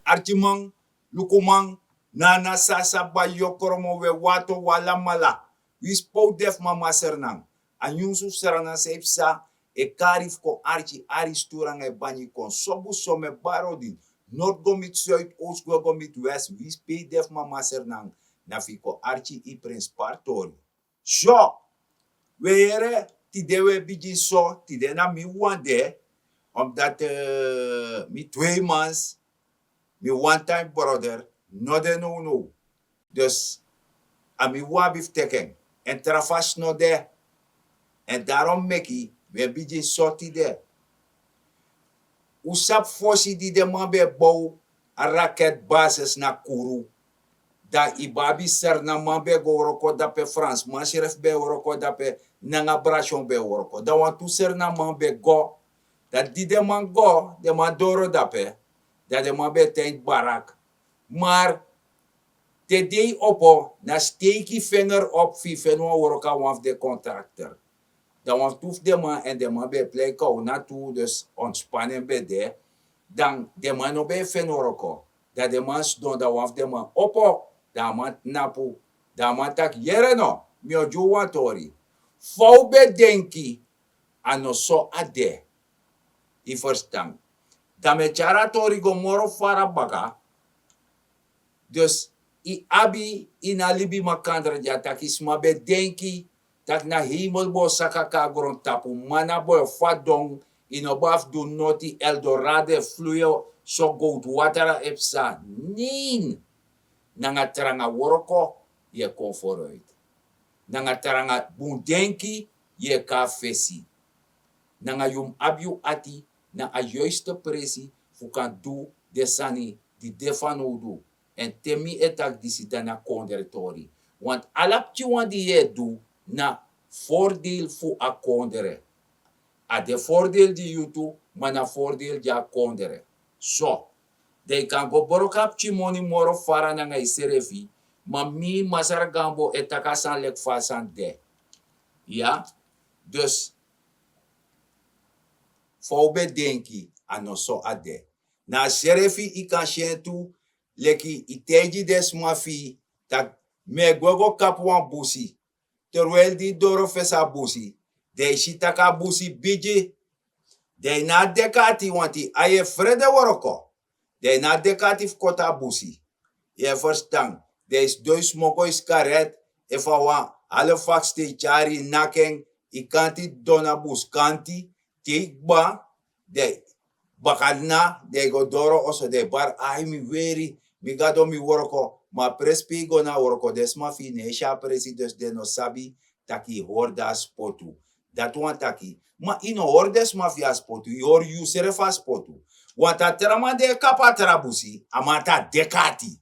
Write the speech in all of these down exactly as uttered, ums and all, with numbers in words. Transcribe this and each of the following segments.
Arkiman, lukuman, nana sasa bayokromo we wato walamala. Wi spow def mama sernan. A nyunsu sernan sei psa. E kari fu kon arki ari sturanga e banyi kon sobu some barodi. Nord go mit suid oost go go mit west wi spei def mama sernan. Na fi kon arki i prins partori. So, we yere tide we bigin so tide na mi wan de. Omdat mi twee mans, mi wan time brother no de no no. Dus a mi wan abi fu teken en trafas no de. En darom meki we bigin so tide. Un sabi fosi di den man ben e bow a raketbasis na kuru. Dan i babi sernaman ben e go wroko dape fransman srefi ben e wroko dape. Nanga brasion ben e wroko dan wantu sernaman ben e go. Dan di den man go den man doro dape. Dan den man ben e ten barak. Mar te dei opo na steiki fenger op fu i feni wan wroko na wan fu den kontrakter. Dan wan fu tu fu den man èn den man ben e plei kaw na tu dus ontspanen ben de. Dan den man no ben e feni wroko. Dan den man sidon dan wan fu den man opo. Dan a man tnapu. Dan a man taki yere no, mi o gi un wan tori. Fa un ben denki a no so a de. I ferstan? Dan mi e tyari a tori go moro fara baka. Dus i abi ini a libi makandra di a taki sma ben denki tak' na heimel bo saka kon na grontapu man na bo e fadon. I no bo abi fu du noti eldorado e fluyo so gowtu watara e psa. Nein. Nanga tranga wroko yu e kon foroit. Nanga tranga bun denki yu e kon na fesi. Nanga yu mus abi yu ati na a yuiste presi fu kan du den sani di de fanowdu. Èn te mi e taki disi dan na kondre tori. Want ala pikinwan di yu e du na fordeel fu a kondre. A de fordeel gi yu tu ma na fordeel gi a kondre. So dan yu kan go broko a pikin moni moro fara nanga yusrefi. Ma mi masra gambo e taki a sani leki fa a sani de. Iya. Dus fa un ben denki a no so a de. Na a srefi yu kan si en tu. Leki yu taigi den sma fu yu tak' mi e gwe go kapu wan busi. Terwel di yu doro fesi a busi dan yu si tak' a busi bigi. Dan yu no a deki ati wanti yu ai e frede wroko. Dan yu no a deki ati fu koti a busi. Yu e ferstan? Dan yu sidon yu smoko yu skaret efu a wan halfakste yu tyari yu naki en. Yu kanti didon na busikanti te yu kba. Dan yu bakadna dan yu go doro oso dan yu bari ai mi weri. Mi gado mi wroko ma a presi pe yu go na a wroko den sma fu yu no e si a presi dus den no sabi tak' yu hori den a spotu. Dati wan taki ma yu no hori den sma fu yu a spotu yu hori yusrefi a spotu. Wantu a tra man di e kapu a tra busi a man tan deki ati.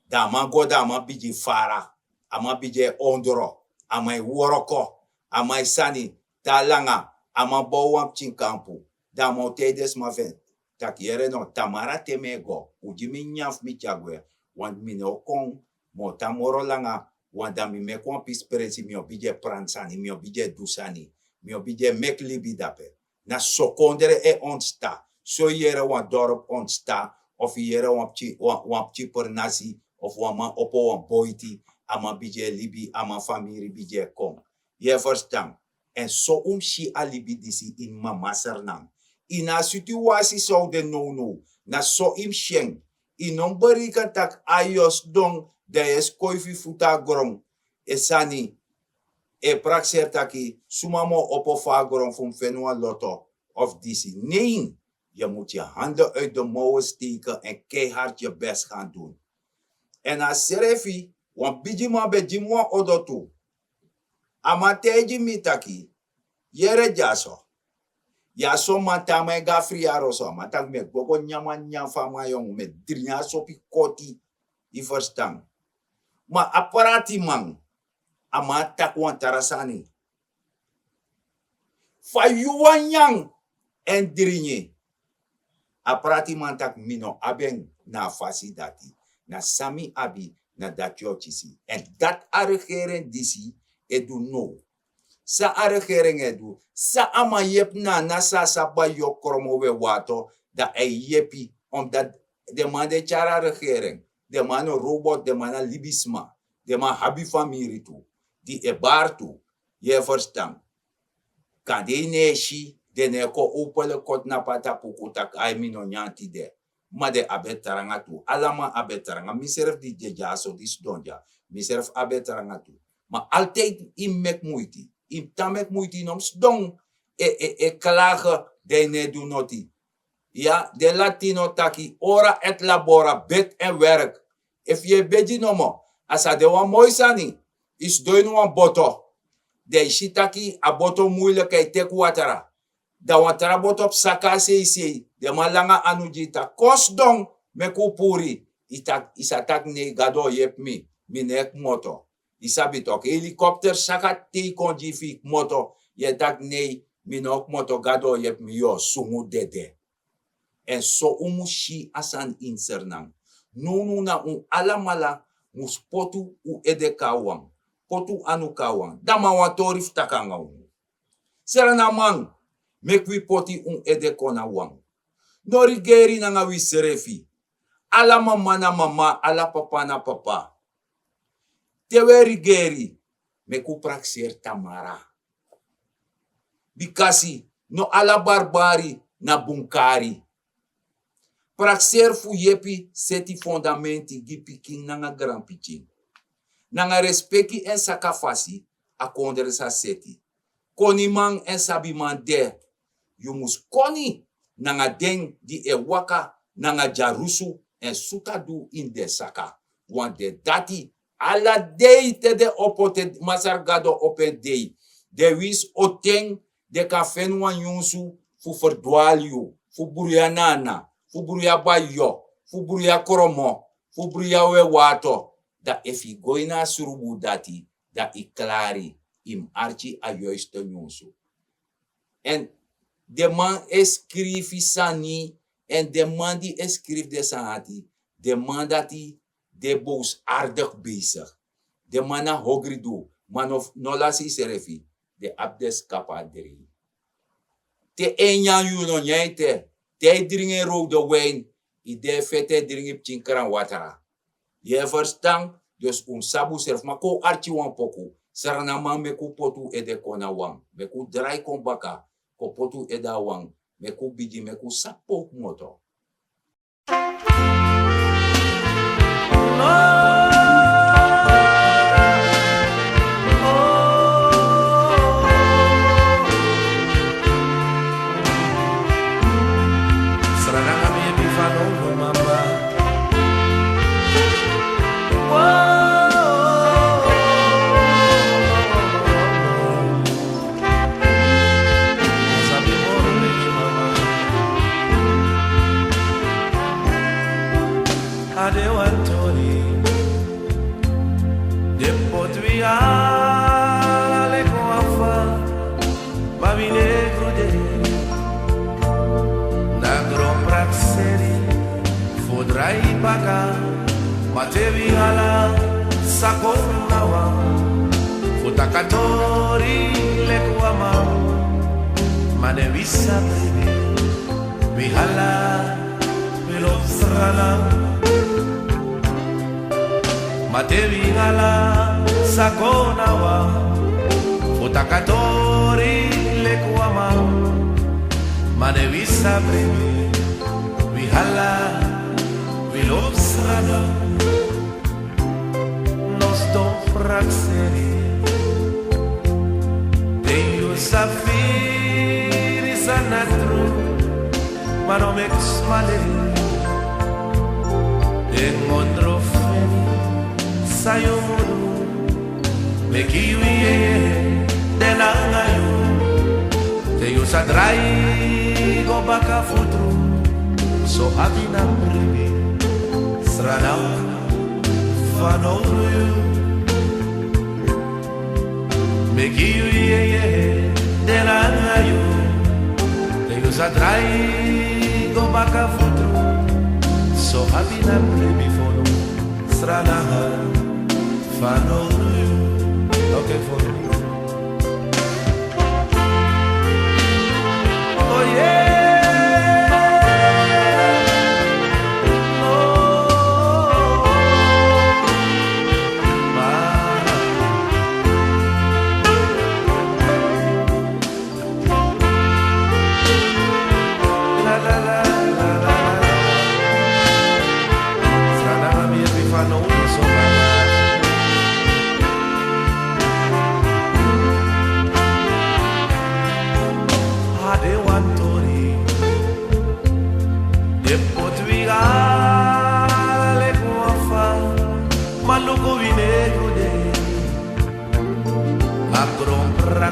Dan a man go dan a man bigin fara. A man bigin e ondro. A man e wroko. A man e sani. Tan langa a man bow wan pikin kampu. Dan a man o taigi den sma fu en tak' yere no tamara te mi e go un gi mi nyan fu mi tyari gwe. Want mi no o kon mi o tan moro langa. Want dan mi meki wan pisi presi mi o bigin e pranti sani mi o bigin e du sani. Mi o bigin e meki libi dape. Na so kondre e ontsta. So yu yere wan dorp ontsta of yu yere wan pikin pernasi of wan man opo wan boiti. A man bigin e libi a man famiri bigin e kon. Yu e ferstan? Èn so un mus si a libi disi ini mama sernan. Ini a situasi san un de nownow na so yu mus si en. Yu no mus bereken tak' a yu o sidon dan yu e skoifi futu na gron. E sani e prakseri taki suma mus o opo fu a gron fu mus feni wan loto of disi. Nein. Yu mus yu handel uiti de mowe steken èn keihard yu bes gan dun. Èn a srefi wan bigiman ben gi mi wan odo tu. A man taigi mi taki yere dyaso. Yu a son man te a man e go na fri yari oso a man taki mi e gwe go nyan man nyan fu a man yongu mi e dringi a sopi koti. Yu ferstan? Ma a pratiman a man taki wan tra sani. Fa yu wani nyan èn dringi? A pratiman taki mi no abi en. Na a fasi dati na san mi abi. Na dati yu o kisi èn dati a regering disi e du now. San a regering e du san a man yepi na a nasi a sabi a yu o kromo we wato. Dan a e yepi omdat den man di e tyari a regering, den man no robot, den man na libisma, den man abi famiri tu, di e bari tu, yu e ferstan. Kande yu no e si, den no e kon openlik koti na patapuku taki ai mi no nyan tide. Ma den abi en tranga tu. Ala man abi en tranga. Misrefi di de dyaso, di sidon dya, misrefi abi en tranga tu. Ma altijd yu mus meki muiti. Yu mus tan meki muiti, yu no mus sidon e, e, e klage, dan yu no e du noti. Ya, den latino taki ora et labora, beti èn werk. Efu yu e begi nomo, a sa de wan moi sani. Yu sidon ini wan boto, dan yu si taki a boto muiliki, yu teki watra. Dan wan tra boto psa kon na seisei, den man langa anu gi yu taki kon sidon, meki un puru. Yu taki, yu sa taki nei, Gado o yepi mi, mi no e kmoto. Yu sabi toki, helikopter saka te yu kon gi yu fu yu kmoto, yu e taki nei, mi no o kmoto, Gado o yepi mi, yu o sungu dede. Èn so un mus si a sani ini Sranan. Nownow na un alamala mus poti un ede kon na wan, poti un anu kon na wan. Dan mi abi wan tori fu taki nanga unu. Sranaman, meki wi poti un ede kon na wan. No rigeri nanga wisrefi. Ala mama na mama, ala papa na papa. Te wi e rigeri, meki un prakseri tamara. Bikasi no ala barbari na bun kari. Prakseri fu yepi seti fondamenti gi pikin nanga granpikin. Nanga respeki èn saka fasi a kondre sa seti. Koniman èn sabiman de, yu mus koni nanga den di e waka nanga dyarusu èn sutadu ini den saka. Want den dati ala dei te den opo, te Masra Gado opo en dei, den winsi o ten den kan feni wan nyunsu fu ferdwali yu, fu bruya nana, fu bruya bayo, fu bruya kromo, fu bruya wewato. Dan efu yu go ini a srubu dati, dan yu klari, yu mus arki a yoiste nyunsu. Èn den man e skrifi sani, èn den man di e skrifi den sani dati, den man dati de boosaardig bezig. Den man na hogri du, ma no, no lasi yusrefi, den abi den skapu a dri. Te en nyan yu no nyan ete, te yu dringi en rode win, yu de fete dringi pikin kran watra. Yu e ferstan? Dus un mus sabi unsrefi. Ma kon un arki wan poku. Sranaman, meki un poti un ede kon na wan. Meki un drai kon baka. Kon poti un ede na wan. Meki un bigin, meki un sabi pe un kmoto. A de wan tori. Den poti wi ala leki wan fa, ma wi no e gru de. Na gron prakseri fu drai baka, ma te wi ala sa kon na wan fu taki a tori leki wan man, ma ne wi sa bribi. Wi ala wi lobi Sranan. Ma te wi ala sa kon na wan fu taki a tori leki wan man, ma ne wi sa bribi. Wi ala wi lobi Sranan. No sidon prakseri. Den yu sa firi san na tru, ma no meki sma de. Den ondro feni san yu mu du, meki yu yeye de nanga yu. Te yu sa drai go baka fu tru, so abi na bribi. Sranan fanowdu yu. Meki yu yeye de nanga yu. Te yu sa drai go baka fu tru, so abi na bribi fu unu. Sranan fanowdu yu. Oke fu unu. Oh yeah.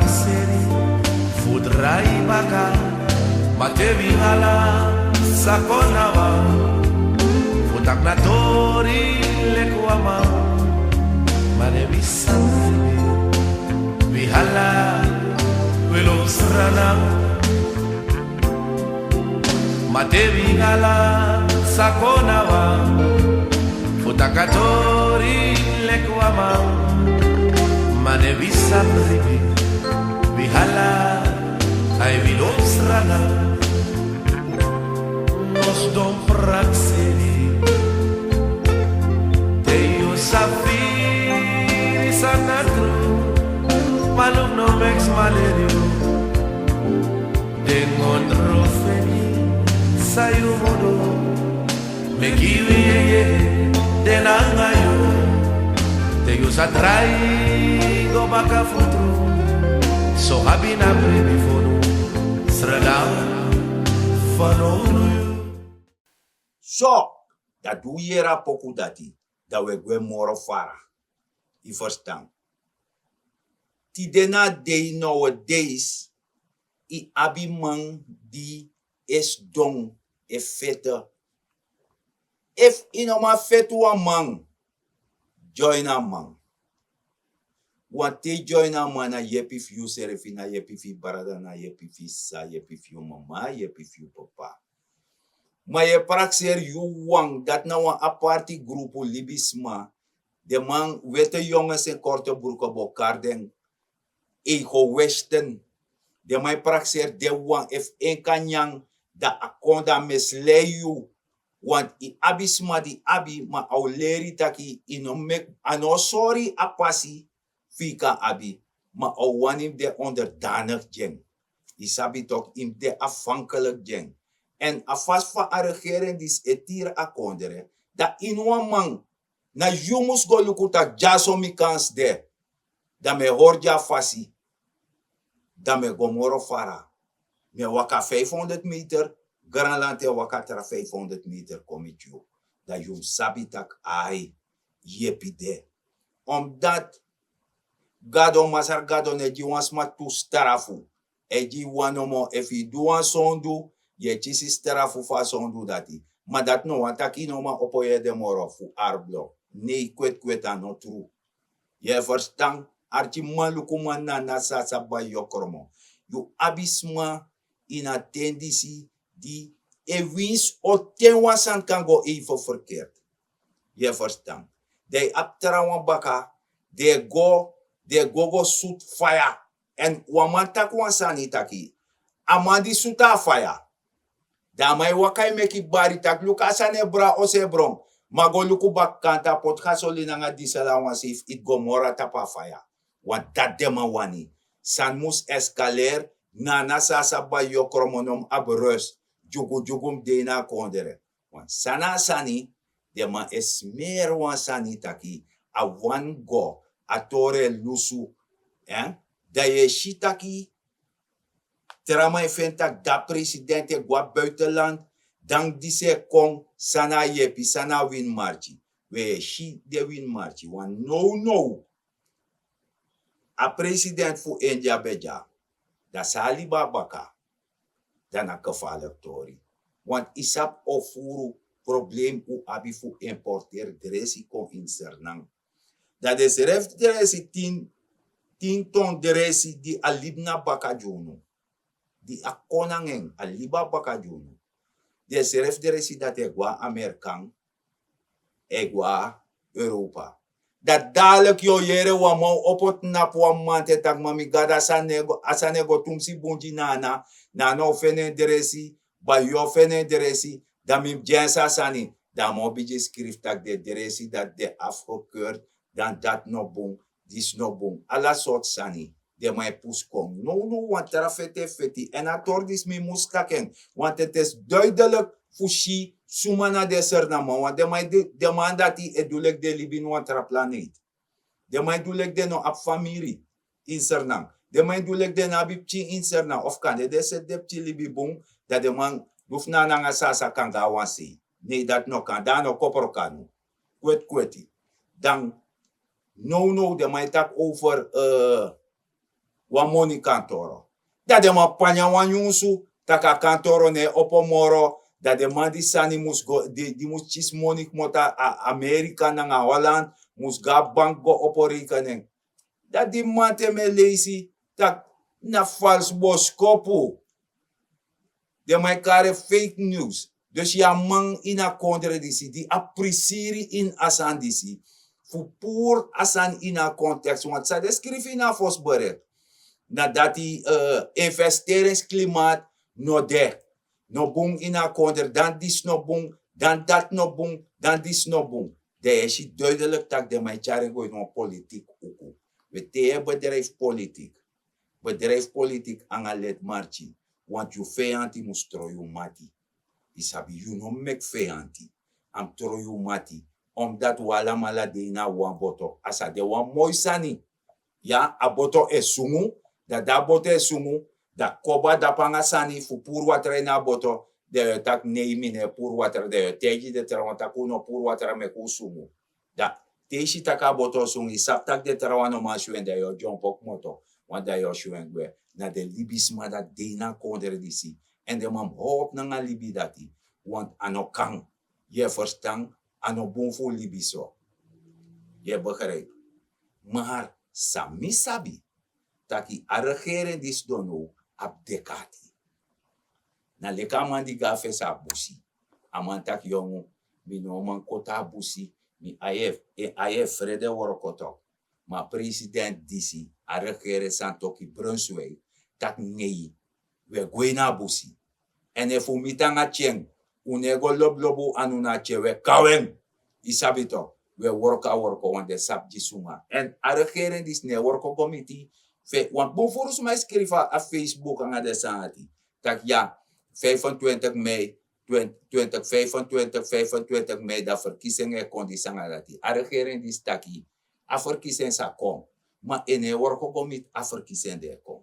Seri fu drai baka, ma te wi ala sa kon na wan. Fu taki na tori leki wan man, ma ne wi sani, wi ala wi lo Sranan. Ma te wi ala sa kon na wan, fu taki a tori leki wan man, ma ne wi sani, wi ala ai wi lo Sranan. No sidon prakseri, te yu sa firi san na tru, ma luk no meki sma leri yu. Den ondro feni san yu mudu, meki wi yeye de nanga yu. Te yu sa drai go baka fu tru, so abi na bribi fu unu. Sranan fanowdu yu. So, dan di un yere a poku dati, dan un e gwe moro fara. Yu ferstan? Tide na a dei, nowadays, yu abi man di e sidon e feti. Efu yu no man feti wan man, join a man. Want te yu join a man, na yepi fu yusrefi, na yepi fu yu brada, na yepi fu yu sisa, yepi fu yu mama, yepi fu yu papa. Ma yu e prakseri yu wawan, dati na wan aparti grupu libisma. Den man, wete yonges en korte bruku, bokari den, ego westen. Den man e prakseri den wawan, efu en kan nyan, dan a kon, dan a mislei yu. Want yu abi sma di abi, ma a o leri taki yu no meki, a no o sori yu a pasi fu yu kan abi, ma a o wani yu mus de onderdanig gi en. Yu sabi toch, yu mus de afhankelijk gi en. En a fasi fa a regering disi e tiri a kondre, dan yu no wan man, na yu mus go luku taki dyaso mi kansi de. Dan mi e hori gi a fasi. Dan mi e go moro fara. Mi e waka vijfhonderd meter, Granland e waka tra vijfhonderd meter kon miti yu. Dan yu mus sabi taki ai, yepi de. Omdat Gado, Masra Gado no e gi wan sma tu strafu. A e gi yu wan nomo. Efu yu du wan sondu, yu e kisi strafu fu a sondu dati. Ma dati no wani taki yu no man opo yu ede moro fu arblok. Nei, kwetkwet, a no tru. Yu e ferstan? Arkimanlukuman, Nana, Sasa, Bai, Yokromo. Yu abi sma ini a ten disi di e winsi o ten wan sani kan go even verkeerd. Yu e ferstan? Dan yu abi trawan baka, den e go, den e go go sutu faya. Èn wan man taki wan sani taki, a man di sutu a faya, dan a man e waka e meki bari taki luku a sani e bron, a oso e bron. Ma go luku baka kanta, poti gasolin nanga disel a wan sei fu iti go moro na tapu a faya. Want dati den man wani. Sani mus escaler, Nana, Sasa, Bai, Yokromo no mus abi rust. Dyugudyugu mus de ini a kondre. Want san na a sani, den man e smeri wan sani taki a wani go, a tori e lusu. Eh? Dan yu e si taki traman e feni taki dati president e go na buitenland, dan disi e kon, san na a yepi, san na a wini marki. We, yu e si den wini marki. Want nownow a president fu India ben dya, dan san a libi na baka, dan na gevaarlijk tori. Want yu sabi a furu problem un abi fu importeri dresi kon ini Sranan. Dan den srefi dresi, tin, tin ton dresi di a libi na baka gi unu, di a kon nanga en, a libi na baka gi unu. Den srefi dresi dati e go na Amerikan, e go na Europa. Dan dadelijk yu o yere wan man opo tnapu wan mamanten taki: Ma mi Gado, a sani no e go, a sani no e go tumsi bun gi Nana. Nana o feni en dresi, Bai o feni en dresi, dan mi mus gi en san sani. Dan a man o bigin skrifi taki den dresi dati de afgekeurd, dan dati no bun, disi no bun. Ala sortu sani. Den man e pusu kon. Nownow wan tra feti e feti. Èn a tori disi mi mus taki en. Want het is duidelijk fu si suma na den Sranan man. Want den man e du, den man dati e du leki den libi ini wan tra planeet. Den man e du leki den no abi famiri ini Sranan. Den man e du leki den no abi pikin ini Sranan. Of kande den seti den pikin libi bun, dan den man du fu Nana nanga Sasa kan go na wan sei. Nei, dati no kan. Dan a no kopro kanu. Kweti kweti. Dan nownow den man e taki over, eh, wan moni kantoro. Dan den man panya wan nyunsu tak' a kantoro no e opo moro. Dan den man di sani mus go di mus kisi moni kmoto a amerika nanga holland, mus go a bank go opo rekening. Dan di man te mi e leisi tak' na falsi boskopu. Den man e kari fake news. Dus yu a man ini a kondre disi di a prisiri ini a sani disi fu puru a sani ini a konteks want san den skrifi ini a fosi berek na dati. Investeringsklimaat no de. No bun ini a kondre dan disi no bun, dan dati no bun, dan disi no bun. Dan yu e si duidelik tak' den man e tyari en go ini wan politik uku. We te yu e bedrijfu politik bedrijfu politik nanga ledmarki. Want yu feyanti mus tron yu mati. Yu sabi yu no meki feyanti. A mus tron yu mati. Omdati wi alamala de ini a wan boto a sa de wan moi sani. Ya a boto e sungu. Dan di a boto e sungu dan koba dapu nanga sani fu puru watra ini a boto. Dan yu e taki nei mi no e puru watra dan yu e taigi den trawan tak' un no puru watra meki un sungu. Dan te yu si tak' a boto o sungu yu sabi tak' den trawan no man si wen dan yu o dyompo kmoto. Wan dan yu o si wen gwe. Na den libisma dati de ini a kondre disi. Èn den man mus howpu nanga libi dati. Want a no kan. Yu e ferstan? A no bun fu un libi so. Yu e begripi? Mar san mi sabi taki a regering di sidon now abi dek'ati. Na leki a man di go na fesi a busi. A man taki yongu, mi no man koti a busi. Mi aye frede wroko toki. Ma a president disi a regering santoki brunswei taki nei. Wi e gwe ini a busi. Èn efu un miti nanga tyen un no e go lobilobi un anu na a tyen wi e kaw en. Yu sabi toki? Wi e wroko a wroko wan den sabi gi suma èn a regering disi no e wroko go miti. Wan bun furu sma e skrifi a facebook nanga den sani ati. Tak' ya, vijfentwintig mei. Twintig vijfentwintig vijfentwintig mei dan verkiesing e kon disi nanga dati a regering disi taki a verkiesing sa kon. Ma en no e wroko go miti a verkiesing di e kon.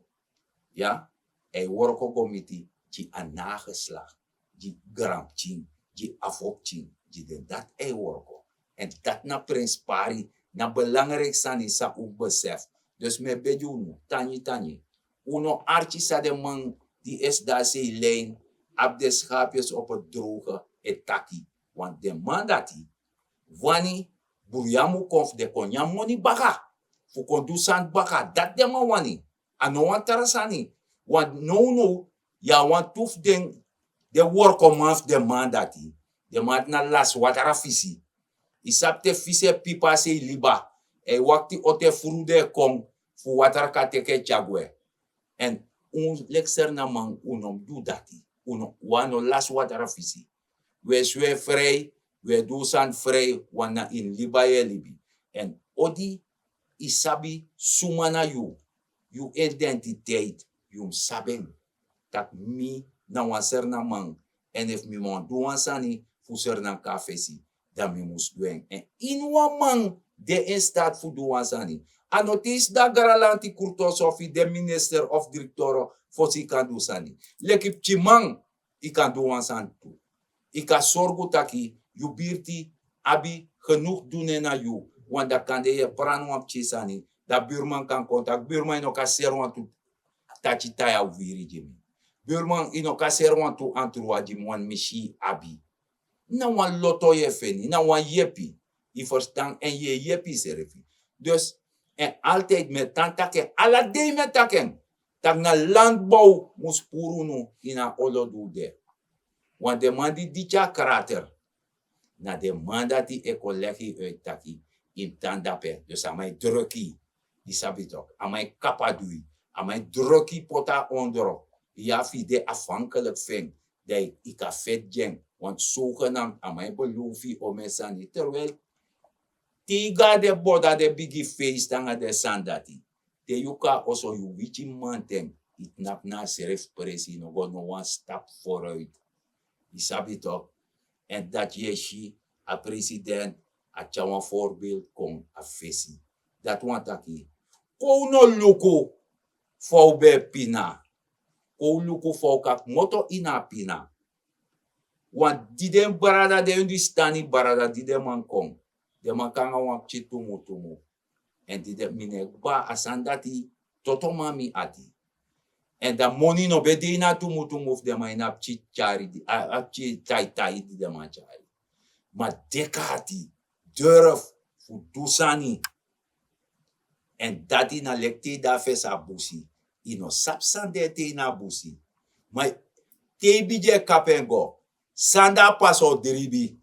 Ya, a e wroko go miti gi a nageslag, gi granpikin, gi afo pikin, gi den dati a e wroko. Èn dati na prenspari na belangriki sani san un mus besefi. Dus mi e begi unu tangi tangi, un no arki san den man di e sidon na sei lein abi den skapyes opo droge e taki. Want den man dati wani bruya mus kon fu den kon nyan moni baka, fu kon du sani baka dati den man wani. A no wan tra sani. Want nownow yu a wantu fu den den workoman fu den man dati. Den man dati na lasi watra fisi. Yu sabi te fisi e pipa a sei liba, a e wakti oto e furu den e kon fu watra kan teki en tyari gwe. Èn un leki sernaman un no mus du dati. Un no lasi watra fisi. Wi e swe frei, wi e du un sani frei. Wan na ini liba yu e libi. Èn odi yu sabi suma na yu, yu identiteit, yu mus sabi en. Tak' mi na wan sernaman. Èn efu mi man du wan sani fu sernan kon na fesi, dan mi mus du en èn ini wan man de en stati fu du wan sani. A no te yu sidon na granlanti kurtoso fu yu de minister of direktoro, fosi yu kan du sani. Leki pikinman yu kan du wan sani tu. Yu kan sorgu taki yu birti abi genugu du nen na yu. Wan dan kande yu e prani wan pikin sani, dan burman kan kon taki burman yu no kan seri wantu taki tai a wiri gi mi. Burman yu no kan seri wantu antruwa gi mi wani mi si yu abi. Na wan loto yu e feni na wan yepi. Yu ferstan èn yu e yepi yusrefi. Dus èn altidi mi e tan taki en ala dei mi e taki en, tak' na landbow mus puru unu ini a olo di un de. Wan den man di diki a krater, na den man dati e kon legi yu uiti taki yu mus tan dape. Dus a man e druki yu, yu sabi toki a man e kapadui, a man e druki yu poti a ondro. Yu abi fu yu de afhankelik fu en. Dan yu kan feti gi en. Wantu sogenamtu a man e belofu yu omen sani terwel te yu go na den boda den bigi feesti nanga den sani dati. Te yu kon na oso yu wiki manten, yu tnapu na a srefi presi yu no go no wan stapu foruiti. Yu sabi toki? Èn dati yu e si a president a tyari wan voorbeeld kon na fesi. Dati wani taki kon un no luku fa un ben e pina. Kon un luku fa un kan kmoto ini a pina. Wan di den brada den undustani brada di den man kon, den man kon nanga wan pikin tumutumu. Èn di den mi no e kba a sani dati. Toto man mi ati. Èn dan moni no ben de ini a tumutumu fu den man ini a pikin tyari di a a pikin taitai di den man tyari. Ma deki ati, durf fu du sani. Èn dati na leki te yu de a fesi a busi, yu no sabi san de te ini a busi. Ma te yu bigin e kapu en go, san de a pasi o dribi.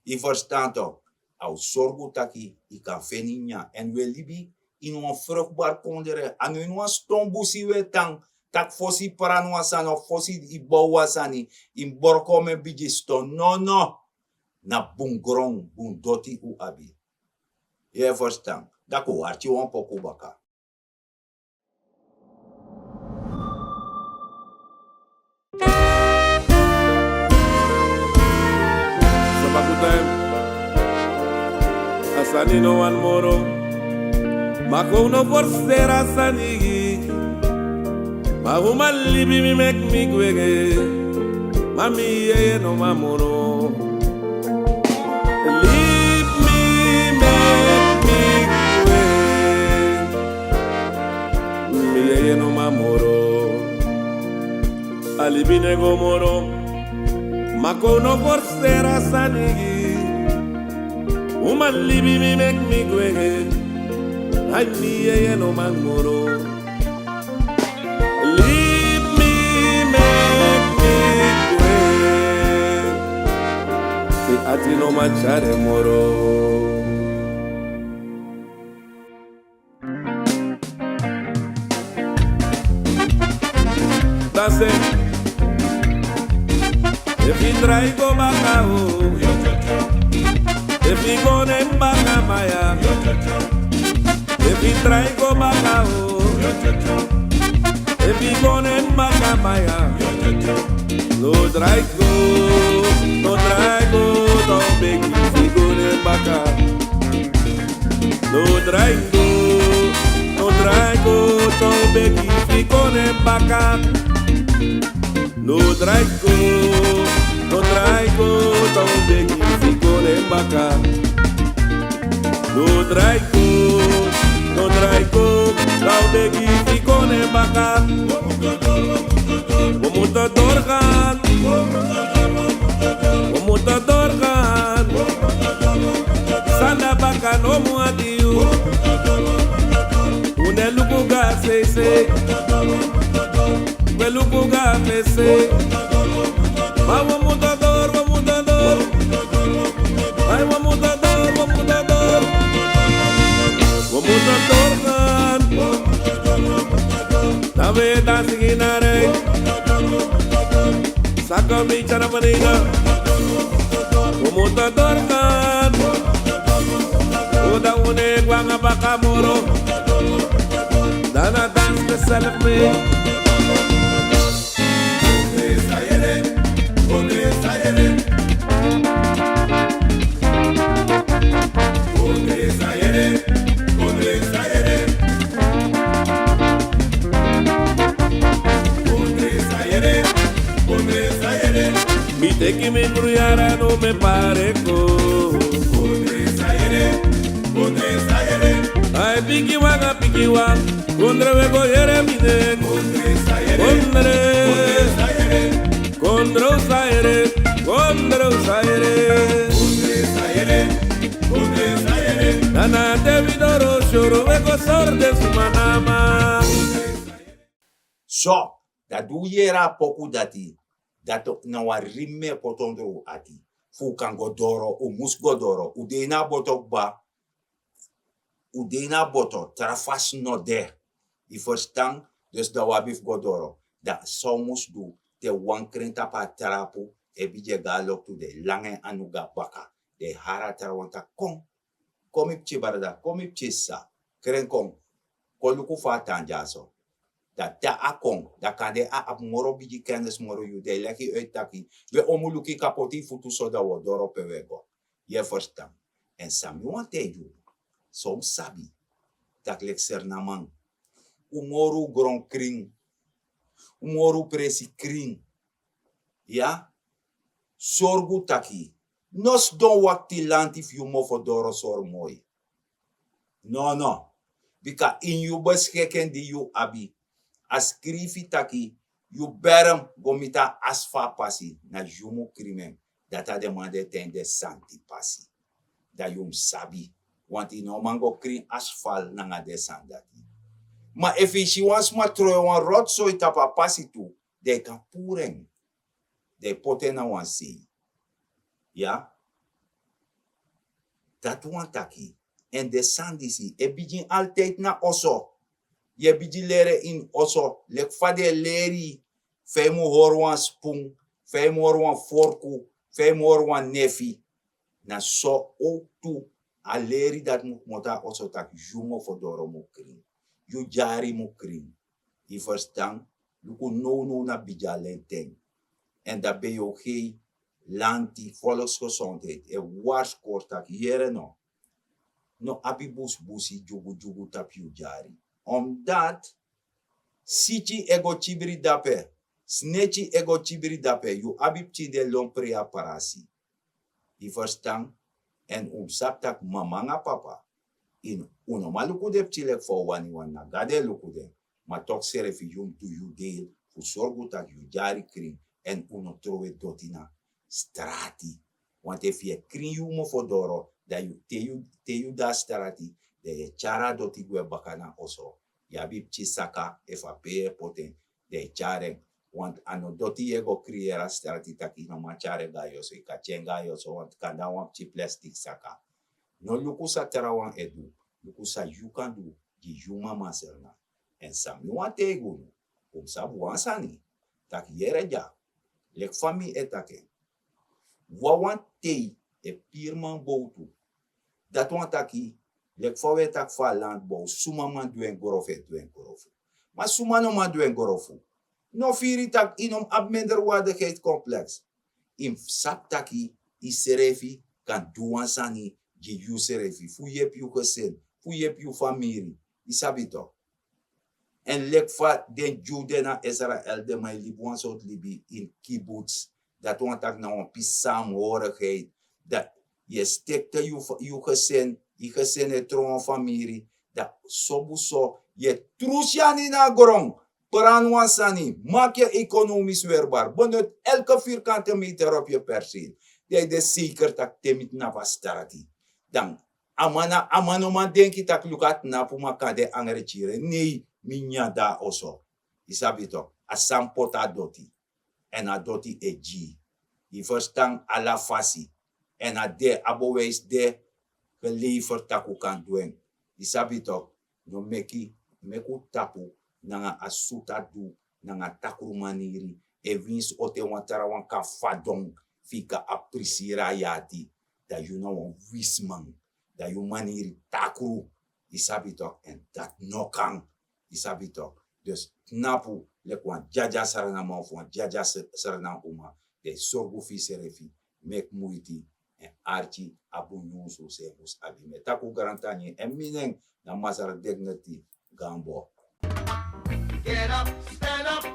Yu ferstan tok? A o sorgu taki yu kan feni nyan. Èn wi e libi ini wan frukbari kondre, a no ini wan ston busi wi e tan. Tak' fosi yu prani wan sani of fosi yu bow wan sani, yu mus broko omen bigi ston. Nono. Na bun gron, bun doti un abi. Yu e ferstan? Daki un arki wan poku baka. Sabakutan, a sani no wani moro. Mako un no forseri a sani gi. Ma un man libi mi meki mi gwe. Ma mi yeye no man moro. Libi mi meki mi gwe. Mi yeye no man moro. A libi no e go moro. Mako un no forseri a sani gi. Un man libi mi meki mi gwe. Ai mi yeye no man moro. Libi mi meki mi gwe. Yu ati no man tyari en moro. Danse. Efu yu drai go baka o. Efu yu go na en baka maya. Efu yu drai go baka o. Efu yu go na en baka maya. No drai go, no drai go, dan begi fu go na en baka. No drai go, no drai go, dan begi fu go na en baka. No drai go, no drai go, dan begi fu go na en baka. No drai go, no drai go, dan begi fu go na en baka. We moeten doorgaan. We moeten doorgaan. San de na baka no mu ati yu. Un no e luku go na fesi. We luku go na fesi. Ma we moeten door, we moeten door. Ai, we moeten door, we moeten door. We moeten doorgaan. Dan we dansi in a rij. Saka mi tyana manina. We moeten doorgaan. Oda un no e go nanga baka moro. Dan a dansi zelf mee. Mi teki mi bruyara, no mi e pareko. Ai, pikin wan, a pikin wan. Kondre, we go yere mi nen. Kondre. Kondre, un sa yere. Kondre, un sa yere. Nana David Oro, soro we go sori den suma na man. So, dan di un yere a poku dati, dati na wan rimi mi e poti ondro un ati. Fu un kan go doro, un mus go doro. Un de ini a boto kba, un de ini a boto, tra fasi no de. Yu ferstan? Dus dan un abi fu go doro. Dan san un mus du, te wan kren tapu a trapu e bigin e go na loktu, den e langa en anu go na baka. Den e hari a trawan taki: Kon, kon mi pikin brada, kon mi pikin sisa, kren kon. Kon luku fa a tan dyaso. Dan te a kon, dan kande a abi moro bigi kennis moro yu, dan e leki yu uit taki: We, un mus luku yu kan poti yu futu so, dan un o doro pe un e go. Yu e ferstan? Èn san mi wani taigi yu, san un mus sabi, tak' leki Sranan man, un moro un gron krin, un moro un presi krin. Ya, sorgu taki no sidon wakti lanti fu yu mofo doro sori moi. Nono. Bika ini yu beskikking di yu abi, a skrifi taki yu berm go miti a asi fu a pasi, na yu mu krin en. Dati a de man di e tan den santi pasi. Dan yu mus sabi, want yu no man go krin asfal nanga den sani dati. Ma efu yu si wan sma tron wan rotso yu tapu a pasi tu, dan yu kan puru en, dan yu poti en na wan sei. Ya, dati wan taki. Èn den sani disi e bigin altid na oso. Yu e bigin leri en ini oso, leki fa den e leri yu, fa yu mu hori wan spun, fa yu mu hori wan forku, fa yu mu hori wan nefi. Na so owktu a leri dati mu kmoto na oso, taki yu mofodoro mu krin, yu dyari mu krin. Yu ferstan? Luku nownow na bigi alen ten. Èn dati ben yu o gei lanti, volksgezondheid e warskori taki yere no, no abi busbusi dyugudyugu tapu yu dyari. Omdat siki e go kibri dape, sneki e go kibri dape, yu abi pikin di e lon prei a parasi. Yu ferstan? Èn un mus sabi tak' mama nanga papa, yu no man luku den pikin leki fa un wani, wani na Gado e luku den. Ma toki srefi yu mus du yu deel fu sorgu tak' yu dyari krin, èn un no trowe doti na strati. Want efu yu e krin yu mofodoro, dan yu te yu, te yu de na strati, dan yu e tyari a doti gwe baka na oso. Yu abi pikin saka, efu a pe yu e poti en, dan yu e tyari en. Want a no doti yu e go krin yere na strati tak' yu no man tyari en go na yu oso, yu kan tyari en go na yu oso, want kande na wan pikin plastik saka. No luku san trawan e du, luku san yu kan du gi yu mama Sranan. Èn san mi wani taigi unu, un mus sabi wan sani, tak' yere dya, leki fa mi e taki en, wawan tei e piri man bowtu. Dati wani taki, leki fa un e taki fu a landbow, suma man du en grofu, e du en grofu. Ma suma no man du en grofu. No firi tak' yu no mus abi minderwaardigheidscomplex. Yu mus sabi tak' yusrefi kan du wan sani gi yusrefi, fu yepi yu gesin, fu yepi yu famiri. Yu sabi tok'? Èn leki fa den Dyu de na Israel, den man e libi wan sortu libi ini kibbutz. Dati wani taki na wan pisi samenhorigheid. Dan yu e stekte yu fa-, yu gesin, yu gesin e tron wan famiri. Dan sobu so yu e trusu yu anu ini a gron, pran wan sani, maki yu ekonomis werbar, benut elke vierkante meter op yu perseel. Dan yu de seker tak' te mi tnapu a strati, dan a man, a man no man denki tak' luku a tnapu, ma kande angre kiri en. Nei, mi nyan de na oso. Yu sabi tok', a san poti a doti. Èn a doti e gi. Yu ferstan? Ala fasi. Èn a de, a bewijs de gelever tak' un kan du en. Yu sabi tok'? No meki, meki un tapu nanga a sutu a du, nanga takru maniri. Efu winsi ote wan trawan kan fadon fika a prisiri a yati, dan yu na wan wisiman. Dan yu maniri takru. Yu sabi tok'? Èn dati no kan. Yu sabi tok'? Dus tnapu leki wan dyadya Sranan man fu wan dyadya Sranan uma, dan yu sorgu fu yusrefi, meki muiti, èn arki a bun nyunsu san yu mus abi. Mi e taki un grantangi, èn mi nen na Masra Dignity Gambo. Get up, stand up,